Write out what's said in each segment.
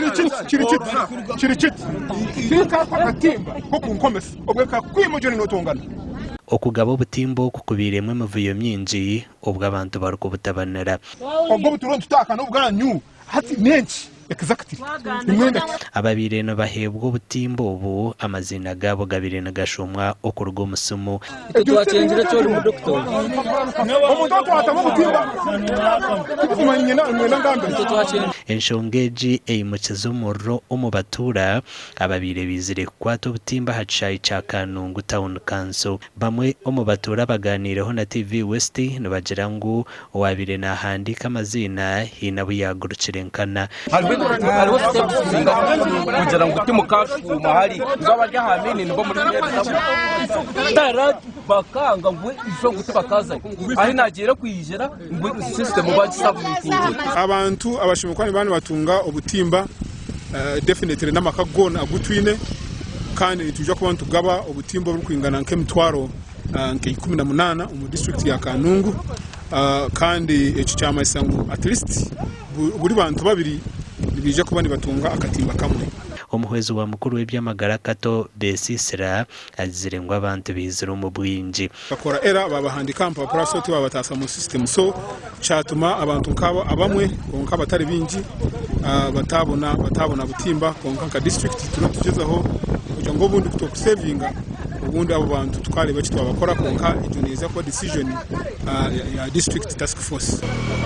Kiri kiti, kiri kiti, kiri kiti. Tinkakuha akatimba k'okunkomesa, obwe nkakwima ojwire nootongana. Okugaba obutimba oku kubairemu emivuyo mingi obu abantu barikubutabanira. Obwo obuturo nitutaaka n'obwanyu hati n'enki exactly nimwenda ki? Ababaire nibaheebwa obutimba obu amaziina gaabo gabaire nigashomwa okuruga omu simu. Itwe twakyengire eki ori mudokita ogu. Omuntu ou twatamu obutimba titukumanya nimwenda ngambire ki? Enshonga egi eimukize omuriro omu batuura ababaire baizire kukwata obutimba aha kishaayi kya Kanungu Town Council. Bamwe omu batuura abagaaniireho na TV West nibagira ngu owaabaire naahandiika amaziina haine abu yaagurukire nkana. Hariho steps zingana kugira ngu timukashuuma hari ngu abari aha main nibo murikuheerezamu tara bakanga ngu ijo ngu tibakazayo ahi nagiire kwijira ngu system bagisubmitingire. Abantu abashemereire kuba nibaba nibatunga obutimba definitely n'amaka goona agu twine kandi nitwija kuba nitugaba obutimba oburikwingana nk'emitwaro nka 18 omu disiturikiti ya Kanungu kandi eki kyamanyisa ngu at least buri bantu babiri nibaija kuba nibatunga akatimba kamwe. Omuhwezi wa mukuru w'eby'amagara Kato Besisira agizire ngu abantu baizire omu bwingi. Bakora error babahandika aha mpapura so tibabataasa mu system so kyatuma abantu nkaabo abamwe kwonka batari baingi batabona batabona butimba kwonka nka district turiyo nitugyezaho kugira ngu obundi kutokusevinga obundi abo bantu tukareeba eki twabakora kwonka egyo neeza kuba decision ya district task force.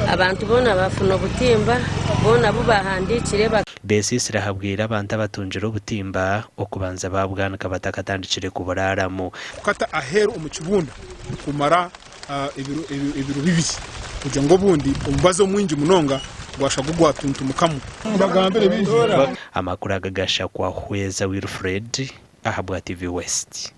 Abantu boona baafuna obutimba, boona abu baahandiikire. Besisira ahabwire abantu abatungire obutimba okubanza baabwanika batakatandikire kuburaaramu. Kukata aheeru omu kibunda kumara ebiro bibiri kugira ngu obundi omubazi omwingi munonga gwashusha gugwatuntumukamu. Amakuru aga gashakwa Hweza Wilfred ahabwa TV West.